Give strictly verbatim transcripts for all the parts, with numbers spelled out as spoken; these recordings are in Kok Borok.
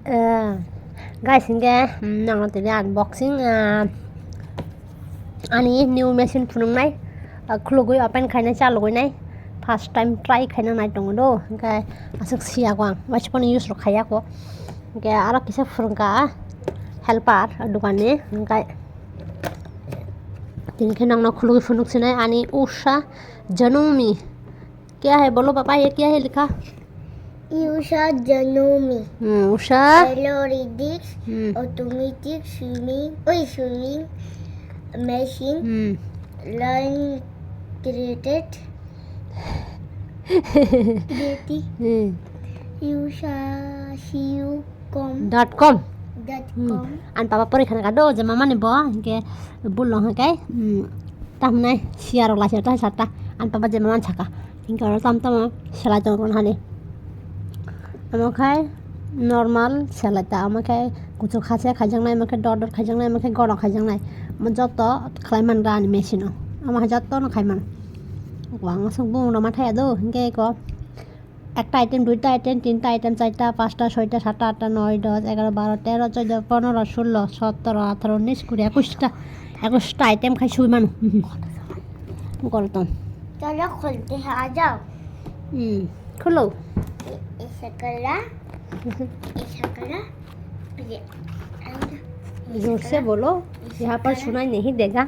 Eh, guys, hingke, mm, nang tini unboxing, ah, ani new machine phunuknai, ah, khulugwi open khainai, chalugwi nai, first time try khaina nai tongo do, hingke aswk siya ko ang, waisa phano use rok khaiya ko, hingke aro kisa phwrwngkha helper dokan ni, hingke tini khe nangno khulugwi phunuk sinai ani Usha Janumi. क्या है बोलो पापा, ये क्या है लिखा? Usha Janumi. Hmm, Usha. Calorie Dix, Hmm. Automatic swimming, oi, swimming machine, Hmm. Line created. Created. Hmm. Usha, siu. Com. Dot com. Dot Hmm. com. An papa pori khana kado je mama ni bo hingke bulo hingke, hmm, tamne siya rok laisa ta sata an papa je mama saka hingke oro tam tam selai tong kon hani amo khai normal selai ta amo khai kuchuk khase khaijaknai amo khai dot dot khaijaknai amo khai gono khaijaknai amo joto khlai man ra ani machine o amo hai joto no khai man wang asok bung roma thaya do hingke ko একটা আইটেম, দুইটা আইটেম, তিনটা আইটেম, চারটা, পাঁচটা, ছয়টা, সাতটা, আটটা, নয়, দশ, এগারো, বারো, তেরো, চৌদ্দ, পনেরো, ষোলো, সতেরো, আঠারো, উনিশ, কুড়ি, একুশটা, একুশটা আইটেম খাই শুই মানু। গলতন। चलो खोलते हैं, आ जाओ। হুম, খুলো। ये, ये शकला, ये शकला, ये, जोर से बोलो, यहाँ पर सुनाई नहीं देगा।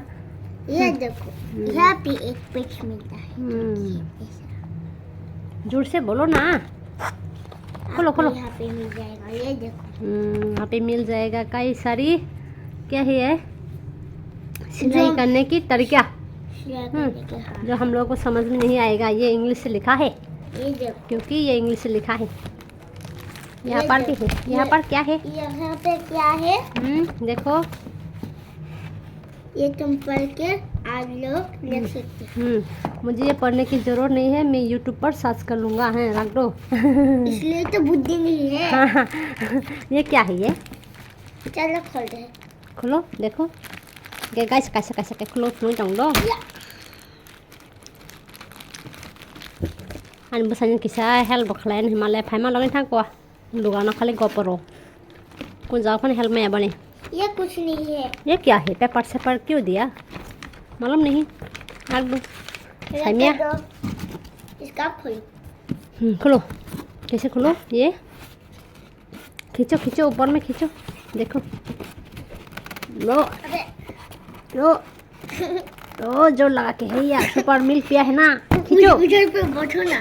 ये हम्म। देखो, हम्म। यहाँ पे एक पेच मिलता है, हम्म। ऐसा। जोर से बोलो ना। खोलो, आपको खोलो। यहाँ पे मिल जाएगा, ये देखो। हम्म, यहाँ पे मिल जाएगा कई सारी। क्या है ये? सिलाई जो करने की तरीका। सिलाई हम्म, करने के, हाँ। जो हम लोगों को समझ में नहीं आएगा, ये इंग्लिश से लिखा है। ये देखो। क्योंकि ये इंग्लिश से लिखा है। यहाँ ये पर भी देखो, है। यहाँ ये, पर क्या है? यहाँ पे क्या है? हम्म, देखो। ये तुम पढ़ के आप लोग लिख हम्म। सकते हो। हम्म, मुझे ये पढ़ने की जरूरत नहीं है, मैं YouTube पर सर्च कर लूँगा, हैं, रख दो। इसलिए तो बुद्धि नहीं है। हाँ, हाँ। ये क्या है ये? चलो खोलते हैं। खोलो, देखो। ये guys, कैसे, कैसे के खोलो, खोलो जाऊँ दो। या। Ani bwsani kisa help bo khlai ani hwnmale phaima login thang kwa. Dogano khali goporo. Kun jaga phano help maya bani. ये कुछ नहीं है। ये क्या है? Paper सेपर क्यों दिया? मालूम नहीं। रख दो। ये साइमिया। कर दो। इसका खोलो। हम्म, खोलो। कैसे खोलो? ये। खींचो, खींचो, ऊपर में खींचो। देखो। लो। अबे। लो। ओ, जोर लगा के है यार, सुपर मिल्क पिया है ना? खींचो। उधर पे बैठो ना।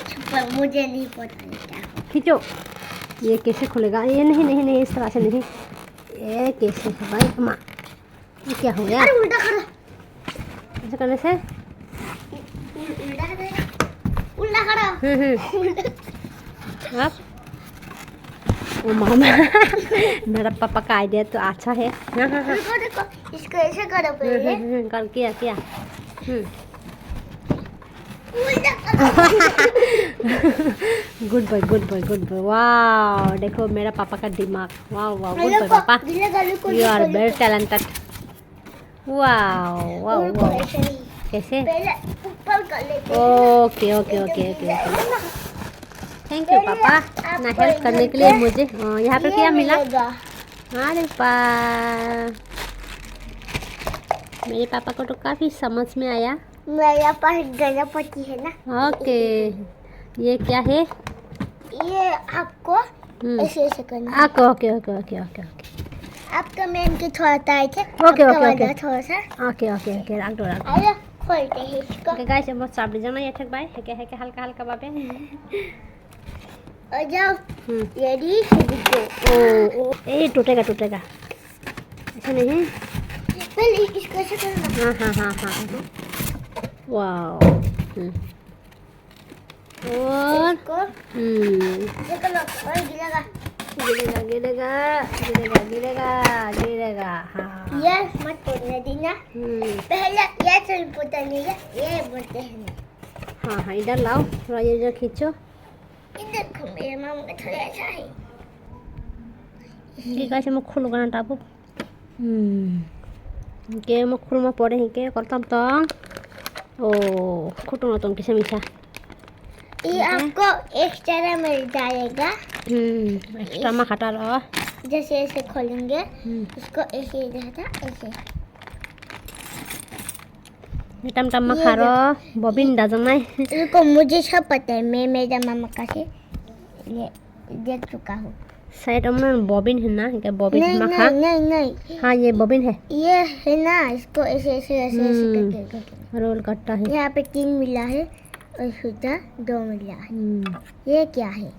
सुपर, मुझे नहीं पता है क्या हो। खींचो। ये कैसे खुलेगा? ये नहीं, नहीं, नहीं, इस तरह से नहीं। ये कैसे है भाई? अम्मा, ये क्या हो गया? अरे, उल्टा करो। ऐसे करने से? उल-, उल्टा करो। उल्टा करो। हम्म, हम्म। उल्टा। अब? ओ मामा, मेरा पापा का आइडिया तो अच्छा है। हाँ, हाँ, हाँ। रुको, रुको, इसको ऐसे करो हम्म, पहले। हम्म, हम्म, कर, किया, किया। हम्म। उल्टा करो। Good boy, good boy, good boy. Wow, देखो मेरा पापा का दिमाग। वाओ, वाओ, गुड बॉय देखो, पापा। गिलेगा, रुको, You are रुको, very रुको। Talented। वाओ, वाओ, रुको, वाओ। ऐसे नहीं। कैसे? पहले ऊपर कर लेते हैं ना। ओके, ओके, एकदम ओके, ओके, गिर ओके। जाएगा ना। Thank you, पहले पापा, आप इतना हेल्प करने के लिए मुझे। अ, यहाँ पे ये क्या मिला? मिलेगा। अरे पा, मेरे पापा को तो काफी समझ में आया। मेरे पास गणपति है ना। ओके, ये क्या है? ये आपको हम्म। ऐसे, ऐसे करना है। Okay, okay, okay, okay, okay, okay. आपका मैम के थोड़ा टाइट है, ओके, आपका ओके, वाला ओके। थोड़ा सा। ओके, ओके, ओके, रख दो, रख दो। अरे, खोलते हैं इसको। ओके, गाइस, अब चाबी जाना ये ठेक भाई, हेके, हेके, हल्का, हल्का भावे। आ जाओ। हम्म। Ready, steady, go। ओ, ओ, ए, टूटेगा, टूटेगा। ऐसा नहीं है? पहले इसको ऐसे करना। हाँ, हाँ, हाँ, हाँ। वाओ। हम्म। और इसको हम्म। देखो ना, और गिरेगा। गिरेगा, गिरेगा, गिरेगा, गिरेगा, गिरेगा, हाँ। ये मत तोड़ने देना। हम्म। पहले ये चल पता नहीं है, ये बोलते हैं। हाँ, हाँ, इधर लाओ, थोड़ा ये इधर खींचो। ये देखो, मेरे मामा का थोड़ा ऐसा है। ठीक है, मैं खोलूंगा ना टापू। Hmm. Hingke mo khulmo pore hingke kortam tong. O, khutungno tong kisa misa. ये आपको एक्स्ट्रा मिल जाएगा। हम्म, एक्स्ट्रा मा खाता रहो। जैसे ऐसे खोलेंगे, हम्म। इसको ऐसे रहता, ऐसे। Tam tam ma ये kharo, देखो। Bobin dajang nai. रुको, मुझे सब पता है, मैं मेरा मामा का से ये देख चुका हूँ। Side में bobin है ना, क्या bobin नहीं, makha? नहीं, नहीं, नहीं। हाँ, ये bobin है। ये है ना, इसको ऐसे, ऐसे, ऐसे, ऐसे हम्म। करके, करके। Roll करता है। यहाँ पे तीन मिला है और सीधा दो मिला है। हम्म। ये क्या है?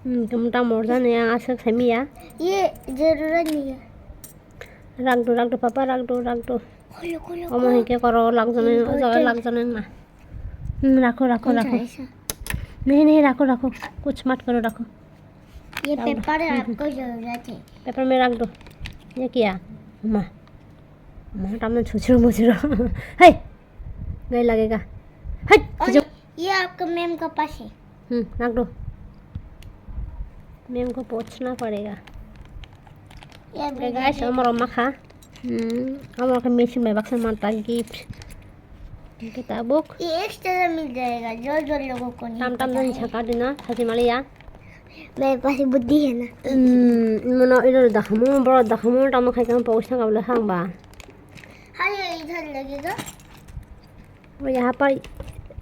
Hmm, tum ta morja ne aswk saimiya. ये जरूरत नहीं है। Rakdu, rakdu, papa, rakdu, rakdu. खोलो, खोलो, Omo खोलो। Hinkhe koro lakjana, Important. Lakjana na. Hmm, rakho, rakho, कौन सा rakho. ऐसा? Nahi, nahi, rakho, rakho. Kuch mat karo, rakho. ये Rakho. Paper है, आपको जरूरत है। Paper में रख दो। ये क्या? Ma. Ma, tamna chuchuru muchuru. Hey! Gai lagega. Hey! और ये आपका मैम का पास है। Hmm, रख दो। मैम को पूछना पड़ेगा। ये Okay, guys, amoro makha. Hmm, amoro khe machine bai baksa manta gift. Hinkhe tabuk. ये एक्स्ट्रा मिल जाएगा, जो जो लोगों को नहीं Tam tam पता jani है। Saka dina, sachi maliya. मेरे पास बुद्धि है ना। Hmm, mono ino dakhamu, boro dakhamu, tamo khai kamo pogis thang abole hang ba. हाँ, ये इधर लगेगा। वो यहाँ पर,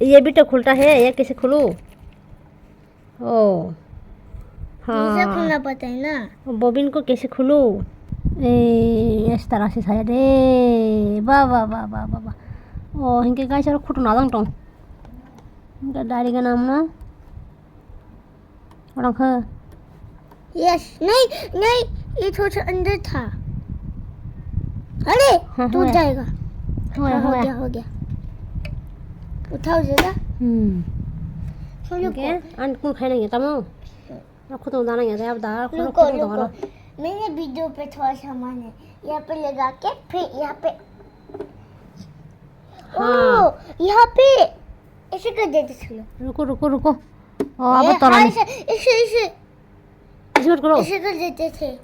ये भी तो खुलता है, ये कैसे खोलूँ? Oh. दूसरा हाँ। खोलना पड़ता है ना। Bobin ko kaise khulu? Eh, इस तरह से शायद। Eh, ba, ba, ba, ba, ba, ba. Oh, hinkhe guys, aro khutung najang tong. Hinkhe dari ganam na. Orang khe. Yes, नहीं, नहीं, ये थोड़ा सा अंदर था। अरे, हाँ, टूट हाँ। जाएगा। हाँ, हाँ, हो हाँ। गया, हो गया। उठाओ जरा। Hmm. Solo Hinkhe, ko. An kun khai nang ya tamo? Ar khutung dana ya, da, da, khutung, रुको, khutung रुको। Dana. मैंने वीडियो पे थोड़ा सामान है। यहाँ पे लगा के, फिर यहाँ पे। हाँ। ओ, यहाँ पे। ऐसे कर देते चलो। रुको, रुको, रुको। ओ, अब ए, तो हाँ, रानी। ऐसे, ऐसे, ऐसे। Jhut karo. ऐसे कर देते थे।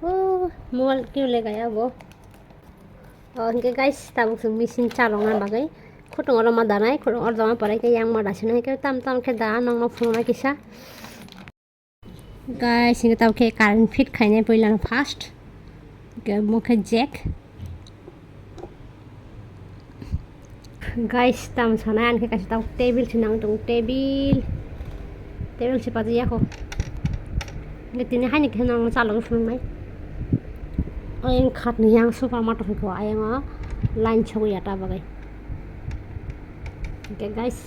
Oh, mobile क्यों ले गया वो? Oh, hinkhe guys, tabuk chwng machine chalokna bagwi khutung oro ma danai, khutung oro ma pore khe yang ma dasinai khe tam tam khe da nokno phunuknai kisa. Guys, hinkhe tabuk khe current fit khainai puilano first. Hinkhe omo khe jack. Guys, tam sanai, ang khe kaisa tabuk table se nang tongo, table. Table se paji ya kho. Hinkhe tini haini khe nang chalogwi phunuknai. Ayang khatni yang super market kho, ayang o line sogwi ya ta bagwi. Hinkhe guys,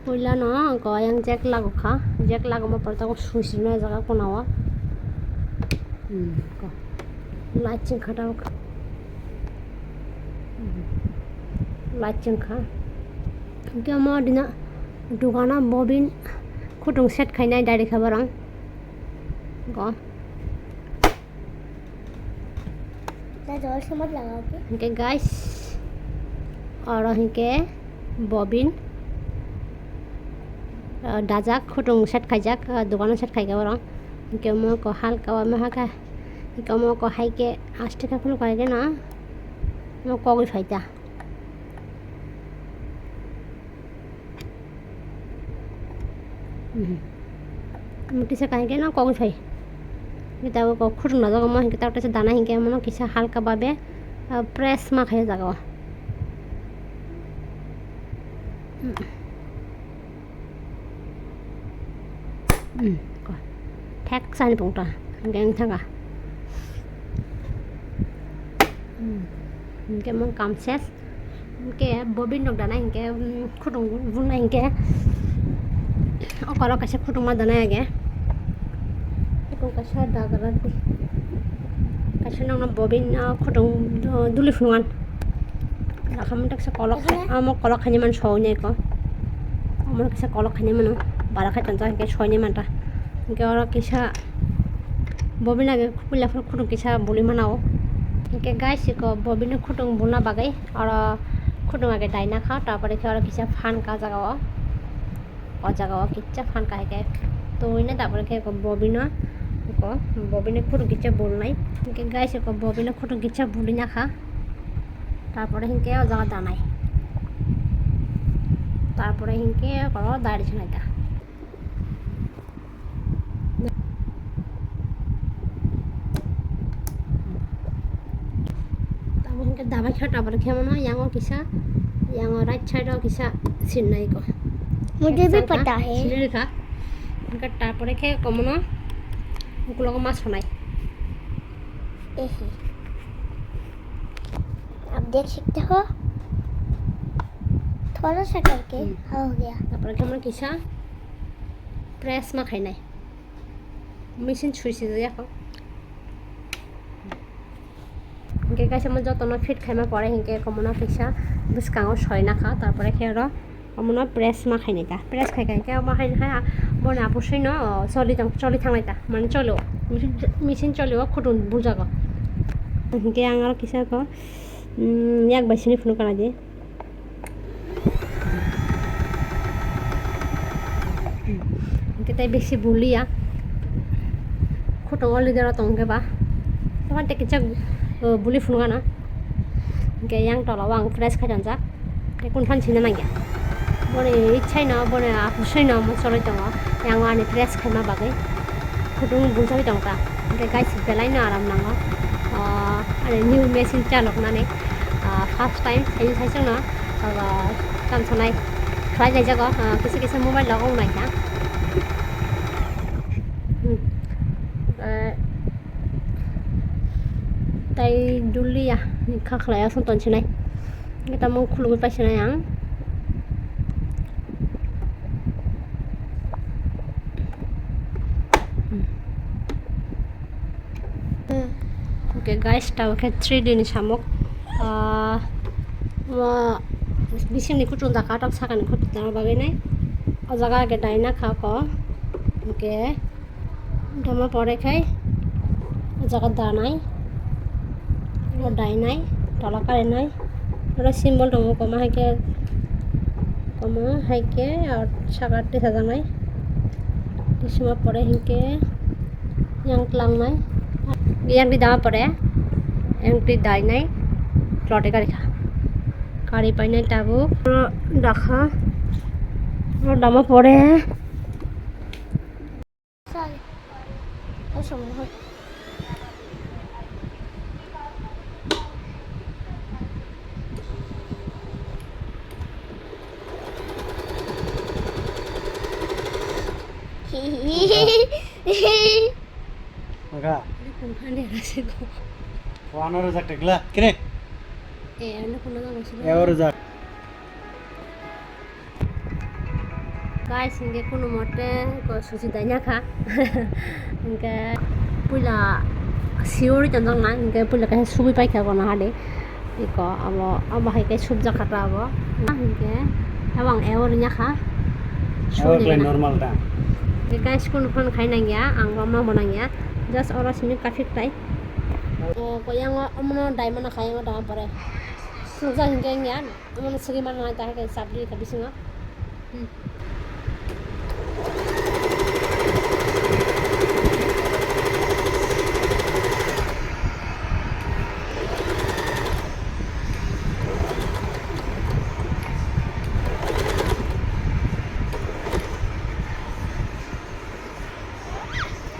puila no ang ko ayang jack lago kha, jack lago ma pore tabuk switch rwna jaga kona o. Hmm, ko. Light chwng kha tabuk. Light chwng kha. Hinkhe omo dina dukano bobin khutung set khainai dari kha borang. Go. Hinkhe guys, oro hinkhe bobin, ah, dajak khutung set khaijak, ah, dukano set khaikha borang. Hinkhe omo ko halka o omo hakhe. Hinkhe omo ko hai khe aste khe phuluk hai khe no omo kogwi phai ta. Mhm. Omo kisa kaham khe no kogwi phai. Hinkhe tabuk kok khutung najak omo hinkhe tabuk teisa dana hinkhe omo no kisa halka babe, ah, press ma khe o jaga o. Hmm, ko. Thek sani pungta. Hinkhe wng thangkha. Hmm. Hinkhe mung kam ses. Hinkhe bobin rok danai hinkhe, hmm, khutung bunai hinkhe. O koro kaisa khutung ma danai age. Khutung kaisa dagra di. Kaisa nokno bobin, ah, khutung, ah, duli phungan. Rakham tak sa kolok khai, amo kolok khaini man soi nai ko. Amo kisa kolok khaini mano. Bara khai tonjak hinkhe soi nai manta. Hinkhe oro kisa bobin age puila phuru khutung kisa buli mana o. Hinkhe guys, iko bobin ni khutung bulna bagwi oro khutung age daina kha, tarpore khe oro kisa phan ka jaga o. O jaga o kisa phan ka hinkhe twi na, tarpore khe iko bobin no, iko bobin ni khutung kisa bulnai. Hinkhe guys, iko bobin ni khutung kisa buli na kha. Tarpore hinkhe o jaga danai. Tarpore hinkhe oro dari sanai ta. Tamo hinkhe dabai kha, tarpore khe mano yango kisa, yango right side o kisa sinai ko. Mujhe bhi pata hai. Sinai kha. Hinkhe tarpore khe komono ukulogo ma sonai. Ehe. आप देख सकते हो, थोड़ा सा करके हो गया। Tarpore khe mano kisa press ma khainai. Machine sui sijak ya kho. Hinkhe kaisa mo jotono fit khaima pore hinkhe komono kisa bwskango soina kha, tarpore khe oro omono press ma khainai ta. Press khai khai khe omo haino hai boni apusoi no choli tong, choli thanglai ta. Mane choli o. Machine, machine choli o, khutun buljago. Hinkhe ang oro kisa kho, mm, yak bai sini phunuk kana di. Hinkhe tei bisi buliya. Khutong o leader o tong khe ba. Tokhan tei kisa, uh, buli phunukana. Hinkhe yang tola o ang press khai tonjak. Tei kun phan sina nangya. Boni ichai no, boni apusoi no mo choloi tongo. Yang o ani press khaima bagwi. Khutong buljagwi tongkha. Hinkhe guys, belai no aram nango. Uh, ani new machine chalok nani. Ah, first time, saini saichung no, abo, tamo sanai, khlai lai jago, ah, kisa kisa mobile rok ong nai kha. Hmm. Eh, tai dulia, ni kha khlai aswk ton sinai. Tamo khulugwi pai sinai ang. Hmm. Okay guys, tamo khe three D ni samok. Ah, omo bisingni kutung jaka, tok sakani kutung jaka bagwi nai. O jaga age daina kha ko. Okay. Dama pore khai o jaga danai. O dainai, tola karinai. Oro symbol tongo, koma hai khe, koma hai khe, ah, saka twi sajaknai. Twi sima pore hinkhe yang tlangnai. Yang twi dama pore, yang twi dainai, plote karikha. Kari painai tabuk. Oro dakha. Oro dama pore. Sal. Asam hoi. Maka. Ini kumpan dia rasa kok. Wano rojak tegla, kene. Eh, anu kuna nang masuk. Ya, rojak. Guys, hinkhe kunu mote ko susi daina kha. Hinkhe puila siori tonjak na, hinkhe puila kaisa subui paikha kono hade. Iko abo, abo hai khe subjak kha ta abo. Hinkhe abo ang eo rinya kha. Abo subui khlai nangya. Normal ta. Hinkhe guys, kunu phone khai nangya, ang bo ma bo nangya. Just oro simi kaphik tai. O, ko yang o, omono daimana khai, omo dama pore. Sujak hinkhe wngya. Omono segwi mano hai ta hai khe chapli kha bisingo. Hmm.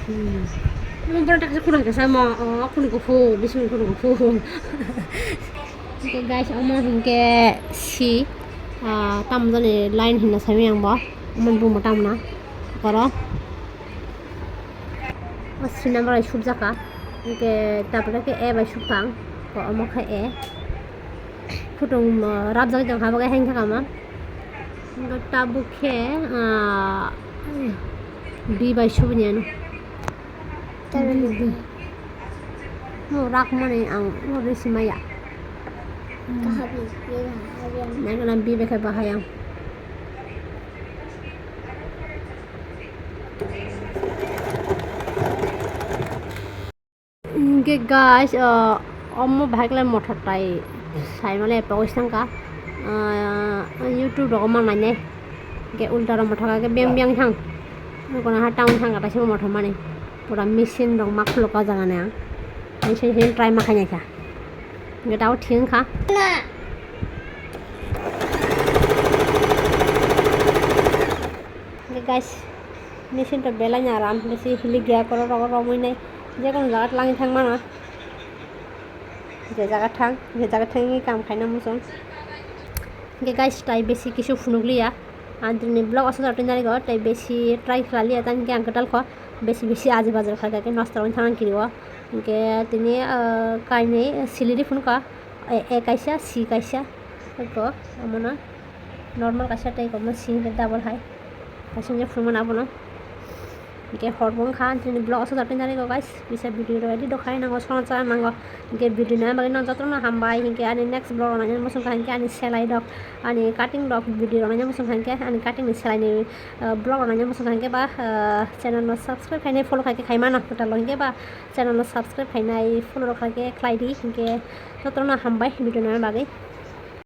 Hmm. Omo borok taksa khulum khe samo, o khulum kuphur, bising khulum kuphur. Hinkhe guys, omo hinkhe si, ah, tamo jani line hinna sami ang bo. Omo ni bumo tamo na. Oro. O si number bai subjak kha. Hinkhe tabuk khe A bai subkha ang. Omo khe A. Khutungma rabjagwi tongkha, abo khe heng thaka ma. Hinkhe tabuk khe, ah, B bai subuni ano. B, B. Mo rak mani ang mo risi maya. Kahabi, ye na, habi ang. Nang kana B bai khe bahai ang. Hinkhe guys, o, omo bahai khlai mothor tai saimale pogoi sangkha, ah, YouTube rogo ma nainai. Hinkhe ulta rok mothor kha khe beng beng thang. Kono ha town thangkha taisa mothor mani. Pura machine rok ma khuluk o jaga ni ang. Machine hin try ma khainai kha. Hinkhe tao thing kha. Guys, machine to belai na aram, besi hilik ya, koro rogo romoi nai, je kono jaga tlangi thang mano, je jaga thang, je jaga thang kam khaina muchung. Hingke guys, tai besi kisu phunuk liya, ang tini vlog aswk jora twi nari go, tai besi try khlai liya, tang hingke ang kwtal kho, besi besi ajib ajib khai khai nosto wng thang kiri o, hingke tini kainwi siliri phunuk kha, e kaisa si kaisa, ko amono. Normal kaisa tei komo si hingke double hai. Kaisa hingke phunukmano abono. Hingke hor bo wngkha, ang tini vlog aswk jora twi nari go guys. Kisa video rw edit rw khai nango, sona cha nango. Hingke video nai bagwi no jotono hambai. Hingke ani next vlog rw naina muchung kha hingke ani selai rok, ani cutting rok video rw naina muchung kha hingke ani cutting ni selai ni vlog rw naina muchung kha hingke ba channel no subscribe khainai follow khaikhe khaimano kwtal rw hingke ba channel no subscribe khainai follow rw khaikhe khlai di hingke jotono hambai video nai bagwi.